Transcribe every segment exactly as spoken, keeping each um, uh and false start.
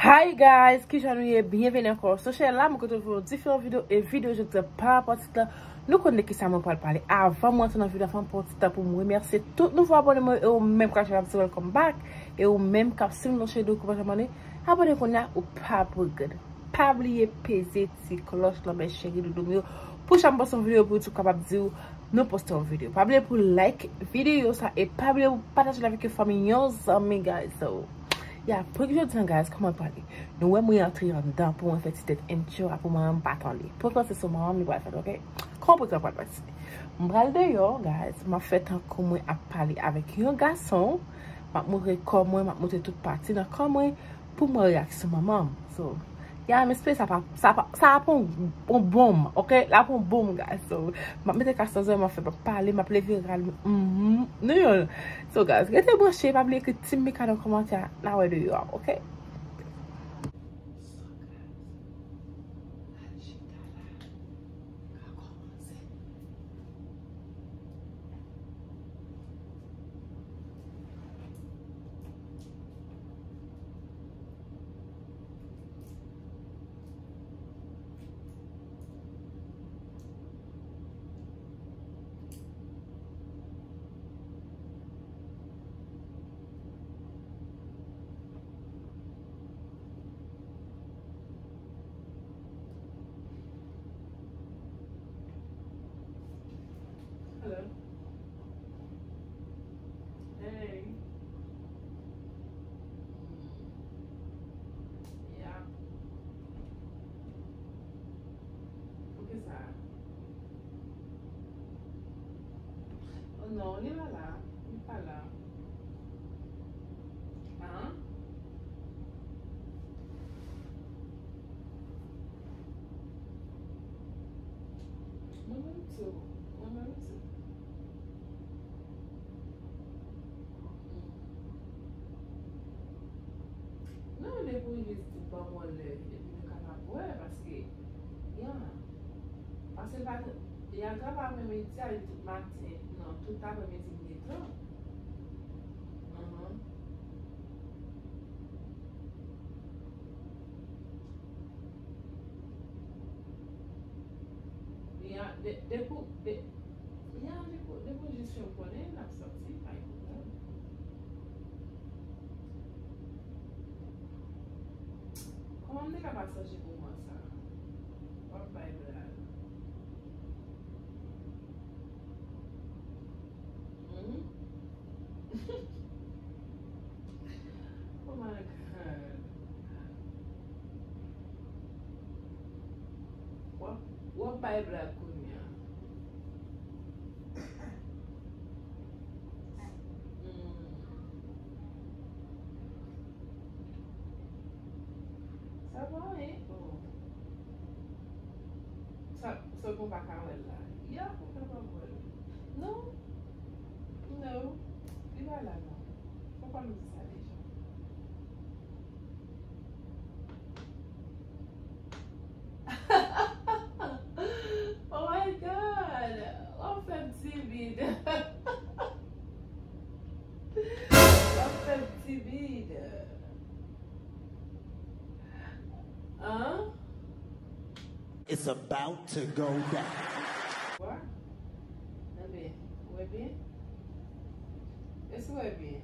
Hi guys, kijan nou ye? Byenveni ankò sou channel la. Mwen kontan pou yon diferan videyo, e videyo jodi a pa rapò tit la. Nou konnen de kisa mwen pral pale. Avan mwen antre nan videyo a, fò m pran ti tan pou m remèsye tout nouvo abòne mwen, e ou menm k ap chèche ap di welcome back, e ou menm k ap suiv nou channel, ou pa janm abòne, abòne kounye a, ou p ap regrèt. Pa bliye peze ti klòch lan, mes chéris doudou m yo, pou chak mwen poste yon videyo pou YouTube kapab di w nou poste yon videyo. Pa bliye pou like videyo sa, e pa bliye pou pataje l avèk yon fanmi, yon zanmi, guys. So, ya, pou jodi an, guys, kòman l pale? Nou wè mwen antre anndan pou mwen fè ti tèt intro a pou manman m pa tande. Pran konsèy sou manman m, li pral fè l, oke? Kòman pran konsèy pral pase? M pral deyò, guys, m ap fè tankou mwen ap pale avèk yon gason, m ap montre kò mwen, m ap montre tout pati nan kò mwen, pou m wè reyaksyon manman m. So, ya, m espere sa pa, sa pa, sa ap yon, yon bonm, oke? L ap yon bonm, guys. So, m ap mete kas nan zòrèy, m ap fè, m ap pale, m ap leve ral, mhm, nou yo. So, guys, rete branche, pa bliye ekri Team Mika nan kòmantè a, n a wè deyò a, oke? Hello. Hey. Yeah. Poukisa? Oh non, li pa la. Li pa la. An? Mwen menm tou. Mwen menm tou. Non, depi w jis di ban mwen lè, epi nou kapab wè, paske, ya. Paske l pa t, ya, l travay aprèmidi a, li tout maten, non, tout aprèmidi m gentan. Mhm. Ya, de, depi, de, ya, depi, depi w jis fè m konnen, n ap sòti, pa gen pwoblèm. Kòman m te ka pa sonje moman sa? W ap bay blag. Hmm? Oh my God. W ap, w ap bay blag kounye a. Hmm. Sa pa anyen. Oh. Sa, sa w pa ka wè l la. Ya, ou kapab wè l. Non. Non. Li pa la non. Papa m di sa deja. Oh my God! W ap fè m timid. W ap fè m timid. An? It's about to go down. Wè? Tande, ou wè byen? Èske w wè byen?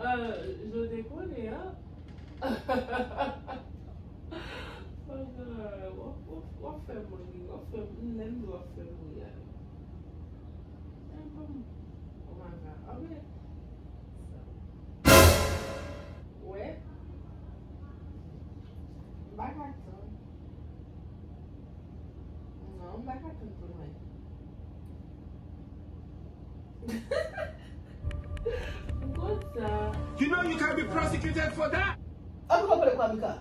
Ah, je te connais, hein? Oh God, w ap, w ap, w ap fè m ri, w ap fè m, m menm tou w ap fè m ri a. Eh, bon. Oh my God. Ok. Wè. M pa ka tann. Non, m pa ka tann pou mwen. M konn sa. You know you can be prosecuted for that. An nou pa pale kwa Mika.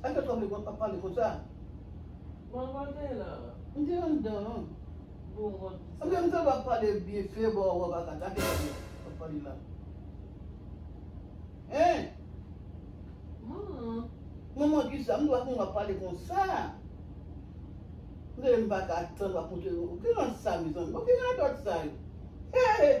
An nou pa pale kwa, pa pale konsa. Bon, kote la? M te anndan. Bon, bon. Anben, m te w ap pale byen fè, bon, w ap atake w ap pale la. Hein? Manman. Manman, kisa? M dwa konn w ap pale konsa. M te, m pa ka tann w ap montre nou. Ki nan sa, mezanmi? Bon, ki radòt sa yo? Hey, hey,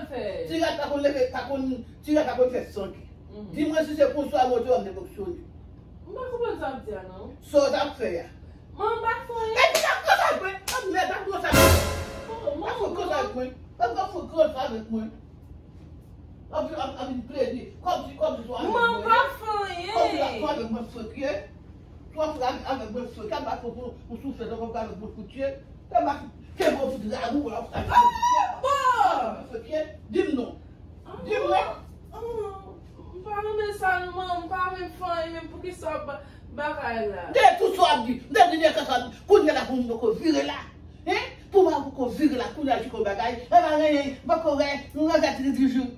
m fè? Ti rat pa konn leve, pa konn, ti rat pa konn fè san ke. Di mwen si se konsa motè w ap fonksyone. M pa konprann sa w ap di a, non. Sa w t ap fè a? Mwen, m pa fè anyen. Mèt, pa fè konsa avèk mwen. Pa fè konsa avèk mwen. Pa fè konsa avèk mwen. Anpi, anpi, anpi plede. Kòmsi, kòmsi se avèk mwen. Mwen pa fè anyen. Kòmsi se avèk mwen frekye. Kòmsi avèk mwen frekye. Kòmsi avèk mwen frekye. Kòmsi avèk mwen frekye. Kòmsi avèk mwen frekye. Di m non. Di m non. M pa renmen sa non, m pa renmen fè anyen, men poukisa w ap ba-, bagay la? De tout sa w ap di. M te di de sa w ap di. Kounye a la pou m poko vire la. Hein? Pou m poko vire la, kounye a di kon bagay. E pa genyen, m poko wè, nou nan gad di jou.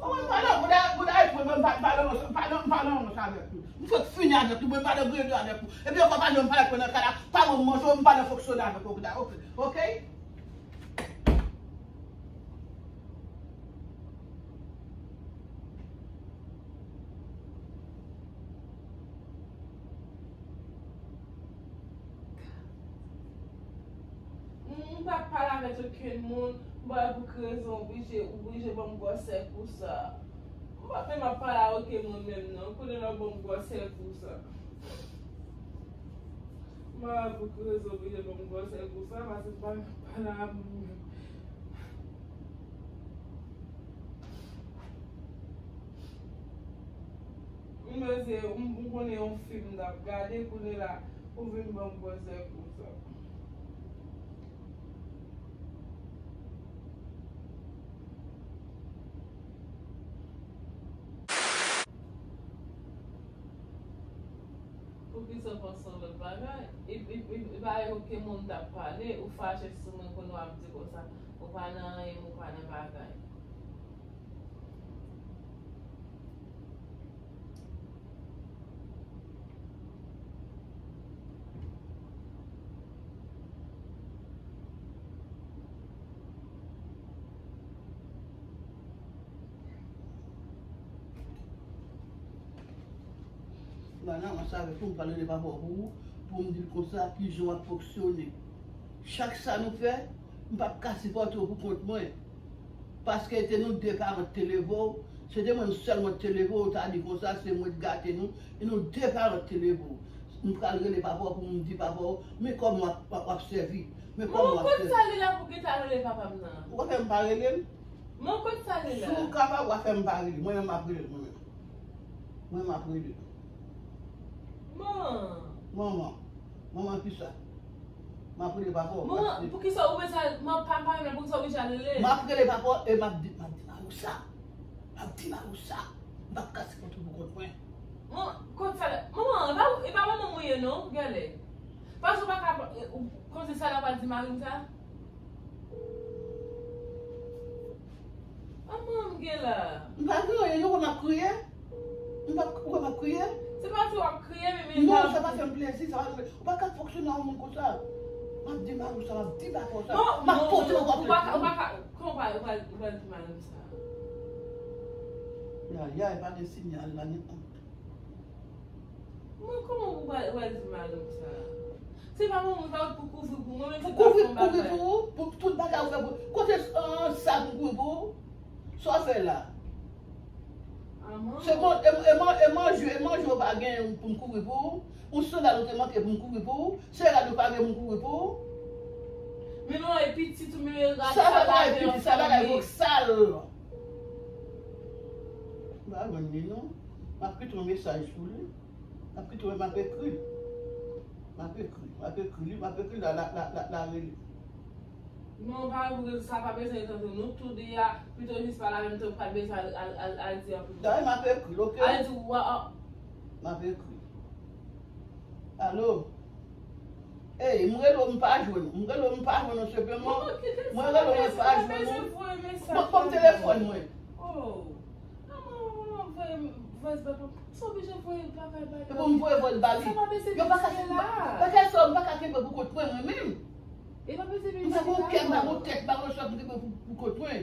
Mwen pa nan, mwen pa, mwen pa, mwen pa, mwen pa nan, mwen pa nan, mwen pa nan, mwen pa nan avèk ou. Mwen fèk fini avèk ou, mwen pa nan grede avèk ou. Epi ankò pa nan, mwen pa nan pran nan ka la, pa mwen manje, mwen pa nan fonksyone avèk ou, ok? Ok? M, m p ap pale avèk okenn moun, m pa wè pou ki rezon ou oblije, ou oblije ban m gwosè konsa. M p ap menm ap pale a okenn moun menm non, kounye la w ban m gwosè konsa. M pa wè pou ki rezon ou oblije ban m gwosè konsa, paske m pa menm ap pale a moun menm. M panse, m, m konnen yon fim m t ap gade, kounye la, ou vin ban m gwosè konsa. Poukisa w panse yon lòt bagay? E, e, e, e pa okenn moun m t ap pale, ou fache sou mwen kounye w ap di konsa, ou pa nan anyen, ou pa nan bagay. Bana, ansanm avèk ou, m pral rele papa w pou ou, pou m di l konsa kijan w ap fonksyone. Chak sa nou fè, m p ap ka sipòte w pou kont mwen. Paske se nou de paran k te leve w, se te mwen sèlman k te leve w, w ta di konsa se mwen k gate nou, e nou de paran k te leve w. M pral rele papa w pou m di papa w, men kòman w ap, w ap, w ap sèvi, men kòman w ap sèvi. Mwen, kot sa li la pou ki ta rele papa m nan? Ou pa fè m pa rele l? Mwen, kot sa li la? Si w kapab, w a fè m pa rele l. Mwen menm, m ap rele l mwen menm. Mwen, m ap rele. Man. Manman. Manman, kisa? M ap rele papa w. Manman, pou kisa ou bezwen man papa la, pou kisa ou bezwen rele? M ap rele papa w e m ap di, m ap di Marousa. M ap di Marousa. M p ap kase kont ou pou kont mwen. Manman, kont sa la. Manman, e pa, e pa manman mwen ye non, gèlè. Paske ou pa ka, ou konn se sa la pral di mari m sa? Manman m gen la. M pa gen anyen, nou wè m ap kriye. M pa, ou wè m ap kriye. Se pa ti w ap kriye, men men. Non, sa pa fè m plezi, sa pa fè m plezi. Ou pa ka fonksyone ak yon moun konsa. M ap di Marousa, m ap di papa w sa. M ap pote w ap plede. Ou pa ka, ou pa ka, kòman ou pral, ou pral, ou pral di mari m sa? Ya, ya, e pa gen sinyal la, ni anyen. Mwen, kòman ou pral, ou pral di mari m sa? Se pa mwen, mwen pa pou kouvri pou mwen, menm si pa fè yon bagay. Pou kouvri pou ou, pou tout bagay ou fè pou, kote sa pou kouvri pou ou? Sa w fè la? Se bon, e, e, e manje, e manje ou pa gen pou m kouvri pou ou? Ou sandal ou te manke pou m kouvri pou ou? Se rad ou pa gen pou m kouvri pou ou? Men non, e pitit ou, men rad sa pa gen pitit, sa pa gen vòksal. M pa jwenn li non. M ap kite yon mesaj pou li. M ap kite w, m ap ekri. M ap ekri, m ap ekri li, m ap ekri la, la, la, la, la rele. Non, pa vre, sa pa bezwen tande nou tou de a, pito jis pale avè m, tou pa bezwen al, al, al, al di anpil. Dayè, m ap ekri l, oke? Al di w a. M ap ekri. Alo? Ey, m rele w, m pa jwenn ou. M rele w, m pa jwenn ou, senpleman. Mwen rele w, mwen pa jwenn ou. Ban m telefòn mwen. Epi m voye vòl ba li. Yo pa ka, bagay sa yo, m pa ka kenbe pou kont mwen, mwen menm. M pa gon kè, m pa gon tèt, m pa gon chòt pou kenbe pou, pou kont mwen.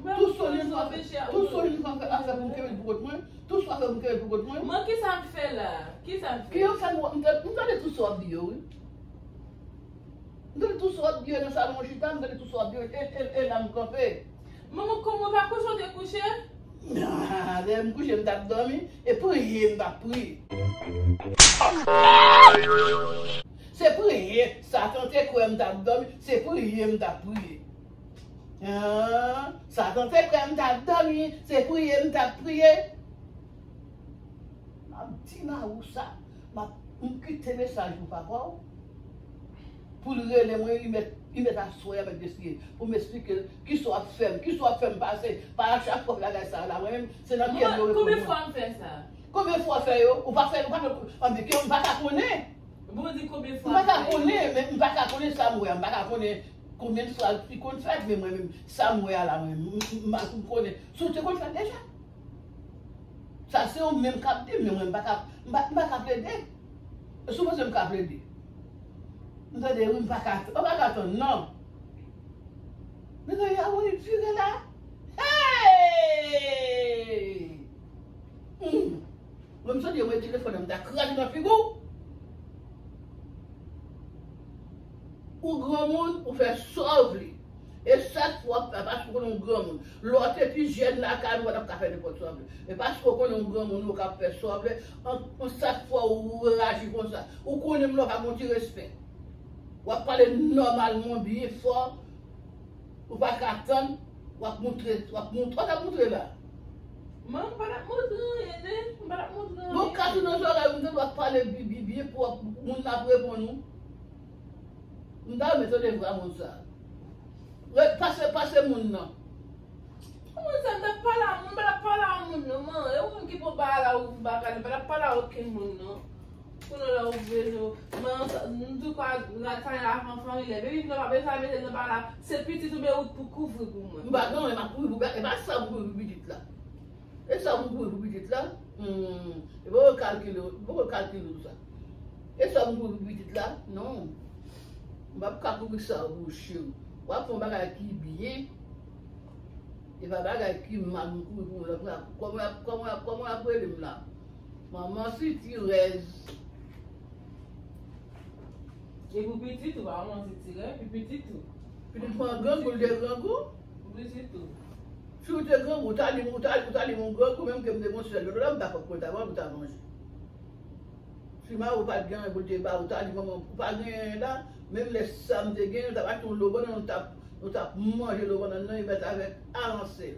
Tou sa w vin fè, tou sa w vin fè, fè pou m kenbe pou kont mwen, tou sa w fè pou m kenbe pou kont mwen. Mwen, kisa m fè la? Kisa m fè? Ki yo fè m, m tande tou sa w ap di yo, wi. M tande tou sa w ap di yo nan salon mwen chita, m tande tou sa w ap di yo, e, e, e la m kanpe. Manman, kòman w pa kouche, w te kouche? Ah, lè m kouche, m t ap dòmi, e priye m t ap priye. Se priye, Satan te kwè m t ap dòmi, se priye m t ap priye. Ah, Satan te kwè m t ap dòmi, se priye m t ap priye. M ap di Marousa, m ap, m kite mesaj pou papa w. Pou l rele mwen, li mèt, li mèt aswè a, mèt desiye. Pou m eksplike l, kisa w ap fè m, kisa w ap fè m pase. Pa chak fwa bagay sa la, mwen menm, se nan kè m yo reponn mwen. Konbyen fwa m fè sa? Konbyen fwa w fè yo? Ou pa fè, ou pa fè, anben, ke m pa ka konnen. Bon, di konbyen fwa m fè yo? M pa ka konnen, men m pa ka konnen sa m wè a, m pa ka konnen konbyen fwa li konn fèt, men mwen menm, sa m wè a la, mwen, m, m, m pa konn konnen. Si w te konn fèt deja. Sa se ou menm k ap di m, men mwen m pa ka, m pa, m pa ka plede. Sou panse m ka plede? M tande wi, m pa ka, m pa ka tann non. Men gade a woy vire la. Hey! Hmm. Mwen m soti mwen telefòn nan m ta kraze nan figi w. Ou granmoun, ou fè sa w vle. E sa k fè w ap fè, paske w konnen w granmoun. Lè w te pi jèn lakay nou, w pa t ap ka fè nenpòt sa w vle. E paske w konnen w granmoun, ou ka fè sa w vle. An, an sa k fè w reyaji konsa. Ou konnen m la w pa gen yon ti respè. W ap pale nòmalman byen fò. Ou pa ka tann. W ap moutre, w ap moutre, w t ap moutre la. Mwen, m pa t ap moutre anyen, non. M pa t ap moutre anyen. Bon, katou nan zòrèy ou, m tande w ap pale bi, bi, byen pou w ap, moun nan ap reponn ou. M ta renmen tande vwa moun sa. Pase, pase moun nan. Moun sa, m t ap pale a moun, m pa t ap pale a moun non, man. E ou menm ki pran bagay la, ou bagay, m pa t ap pale a okenn moun non. Kounye a la ou bezwen, man, m di w pa, la, sa la avan fanmi lè. Baby, nou pa bezwen mete nan bagay la. Se pitit ou, men ou pou kouvri pou mwen. M pa gen anyen, m ap kouvri pou, e pa sa pou kouvri pou pitit la. E sa pou kouvri pou pitit la? Hmm. E poko kalkile, poko kalkile w sa. E sa pou kouvri pou pitit la? Non. M p ap ka kouvri sa pou ou, cheri. W ap fè yon bagay ki byen. E pa bagay ki mal m kouvri pou ou la. Kòman y ap, kòman y ap, kòman y ap rele m la? Manman sitirèz. E pou pitit ou, pa manman sitirèz, pou pitit ou. Pitit mwen grangou, l te grangou. Pou pitit ou. Si w te grangou, ou ta li, ou ta, ou ta li m yon grangou, menm ke m te gon sèl. Lòt la, m ta fòk mwen ta pran pou ta manje. Si mari w pa t gen anyen pou l te ba ou, ta di manman, ou pa gen anyen la, menm lè sa m te gen, nou t ap achte yon lo bannann, nou t ap, nou t ap manje lo bannann nan, e mèt avèk aransèl.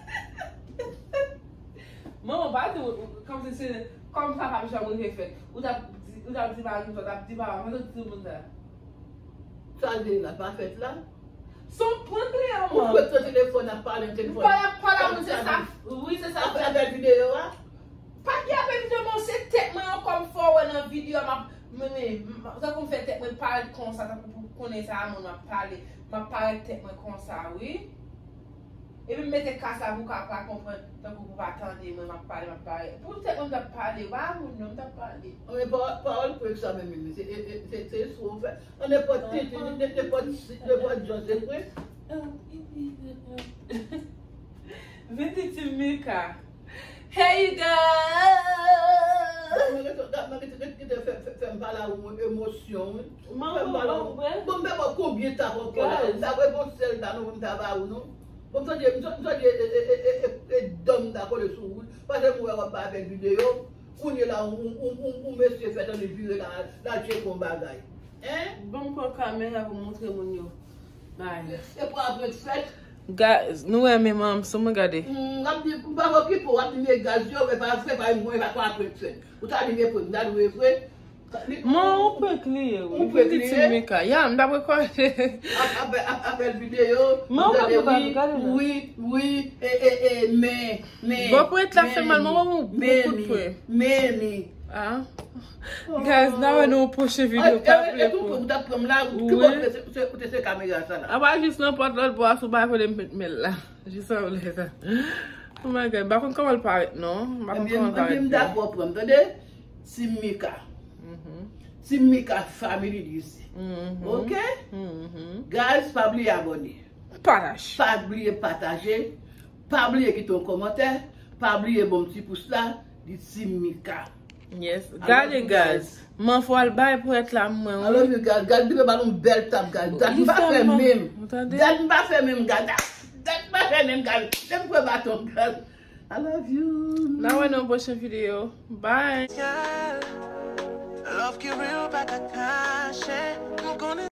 Manman, pa di, kòmsi se, kòm sa p ap janm rive fèt. Ou t ap di, ou t ap di mari m, ou t ap di papa m, ou t ap di moun sa. Sa l gen la, pa fèt la. Se yon prank li ye, manman. Ou kwè se telefòn ap pale, telefòn. Pale, pale, moun, se sa. Wi, se sa. Apèl videyo a. Pa gen apèl videyo, non, se tèt mwen ankò m fè w wè nan videyo a, m ap, men, men, m, tankou m fè tèt mwen parèt konsa, tankou pou konnen sa a moun m ap pale, m ap parèt tèt mwen konsa, wi. Epi m mete kas la pou w ka pa konprann, tankou pou w pa tande mwen, m ap pale, m ap pale. Pou tèt mwen, m t ap pale, pa moun non, m t ap pale. Anben, pa, pawòl prank sa menm, menm, se, e, e, se, se sou fè. Nan nenpòt titi, nenpòt, nenpòt jan se prank. Vin ti Mika. Hey, you guys! Mwen rete, mwen rete, rete, rete fè, fè, fè m pale a ou emosyon, wi. Fè m pale a ou. Bon, m pa konn konbyen tap ankò la. M ta wè bon sèl ta non, m ta ba ou non. Bon, m tande, m tande, m tande, e, e, e, e, e, e, dòm ta kole sou ou. Paske m wè w ap bay avèk videyo. Kounye la, ou, ou, ou, ou mesye fè tande vire la, la tcheke yon bagay. Hein? Bon, m pran kamera pou montre moun yo. Bay. Se pou apre fèt. Guys, nou wè men manm sou mwen gade. M ap di, m pa okipe w, w ap di men gaz yo, men pa vre, pa mwen, pa pou apre fèt. Ou ta di men prank, m ta di w e vre. Li- Man, ou prank li ye, wi. Ou prank li ye? Ti Mika. Ya, m ta rekòde. Ap, ap, ap, apèl videyo. Man, ou pa gade, gade la. Wi, wi, e, e, e, men, men, Bon, pou et la fè mal, manman, ou men, kout pwen. Men, men. Ah. Guys, n a wè nan yon pwochen videyo, pa vle pou. Ou t ap pran m la, ki bò kote se, se, kote se kamera sa la? Apa jis nan pòt lòt bò a, sou pa vle m met men la. Jis anlè sa. Oh my God, m pa konn kòman l parèt, non. M pa konn kòman l parèt. Ebyen, m dakò pran m, tande? Team Mika. Team Mika family this. Ok? Guys, pa bliye abòne. Pataje. Pa bliye pataje. Pa bliye kite yon kòmantè. Pa bliye bon ti pous la. Di Team Mika. Yes. Gade, guys. Man fò al bay pou et la mwen, wi. I love you, guys. Gade, Bibo ba nou bèl tap, guys. Gade, m pa fè menm. Gade, m pa fè menm, guys. Gade, m pa fè menm, guys. Lè m pran baton, guys. I love you. N a wè nan yon pwochen videyo. Bye. Love ki real pa ka kache. M konnen